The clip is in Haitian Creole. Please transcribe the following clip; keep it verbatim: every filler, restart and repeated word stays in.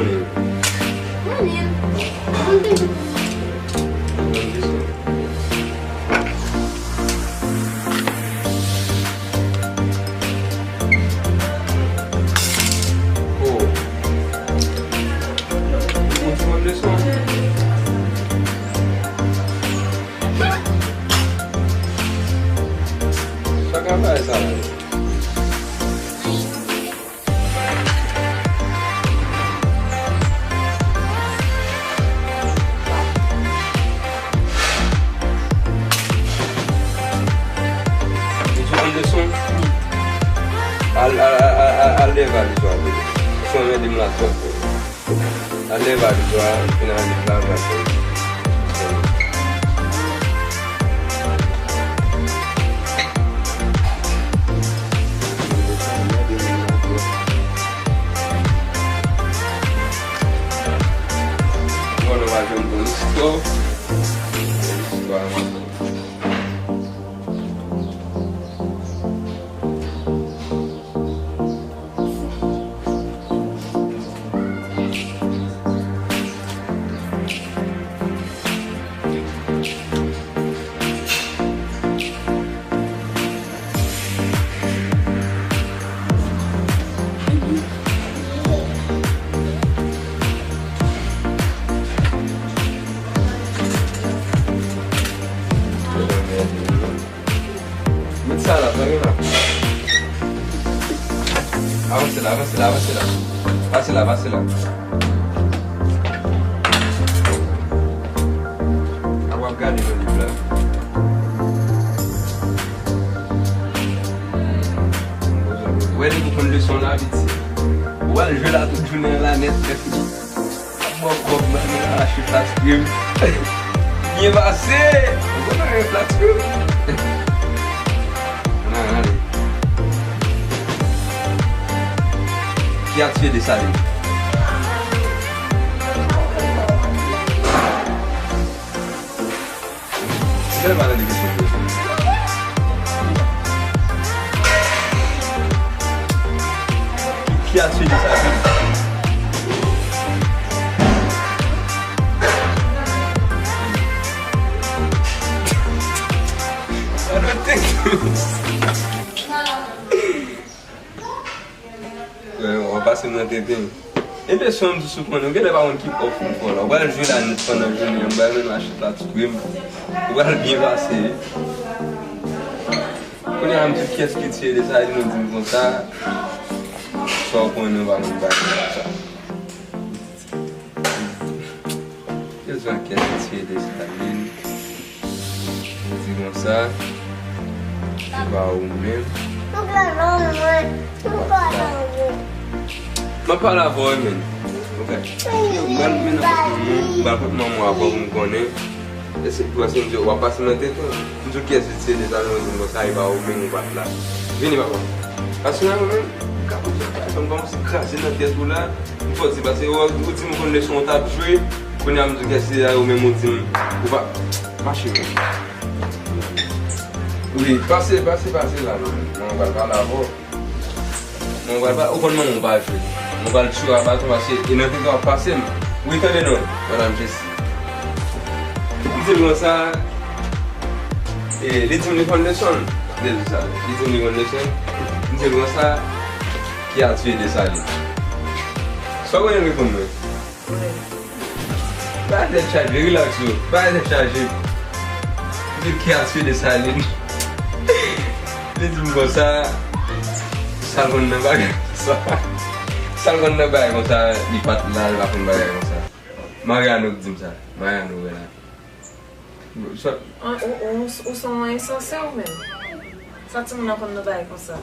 Morning. Oh. Ou konn ti konn leson? Sa ka bay sa la? Ou konn leson? Al, al, al, al, al leve a leson an. Leson an ede m la twòp. Al leve a leson an, fin ale travay. Bon, nou va jwenn bon istwa. Istwa. Met sa la, pa gen la. Avanse la, avanse la, avanse la. Pase la, pase la. A w ap gade nan liv la. Wè, depi w konn leson la, piti. Ou al jwe la tout jounen an la nèt, nèt. Ap ba w kòb, mwen, mwen, achte flat screen. Byen pase! Ou konn mwen, flat screen? Ann ale. Ki a tiye Desalin? Ki a tiye Desalin? I don't think. Wè, w ap pase m nan tenten. Ebyen, si w di sou konnen, ou genlè pa konn ki pòf ou fò la. Ou pral jwe la nèt pandan jounen an, ou pral mennen achte plat krèm. Ou pral byen pase, wi. Kounye a, m di, "Kiyès ki tiye Desalin?" Ou di m konsa. Sa w konnen, ou pa konn bagay konsa. Bezwen kèk ti ede sa vin. Di konsa, se pa ou menm. M ap pale avè w, men. Ok. Yo, m pral mennen kot manman w, m pral kot manman w avè w pou m konnen. E se pou sa m di w ap pase nan tenten. M di w kiyès li se deja, nou di m konsa, e pa ou menm ou pa t la. Vini, papa. Paske nan ou menm, ou ka konn fè bagay, sa m kòmanse kraze nan tèt ou la. M fò di, paske ou, ou di m konn leson w t ap jwe, kounye a m di w kiyès li a, ou menm ou di m, ou pa, mache menm. Wi, pase, pase, pase la, non. Mwen, mwen pral pale avè w. Mwen pral pa, ou konn manman w pa jwe. Mwen pral tchou a baton paske e nan tenten w ap pase m. Wi, tande non, madanm Jessie. M di l konsa, e, li di m li konn leson l. Li di sa, li di m li konn leson l. M di l konsa, ki a tiye Desalin? Sa w konnen l reponn mwen? Bagay tèt chaje, relax ou. Bagay tèt chaje. Li di ki a tiye Desalin. Li di m konsa, sa l konn nan bagay konsa. Sa l konn nan bagay konsa, li pa t la, li pa konn bagay konsa. Mariano k di m sa. Mariano wè la. Sa An, ou, ou, ou se yon ensanse ou menm. Sa timoun nan konn nan bagay konsa.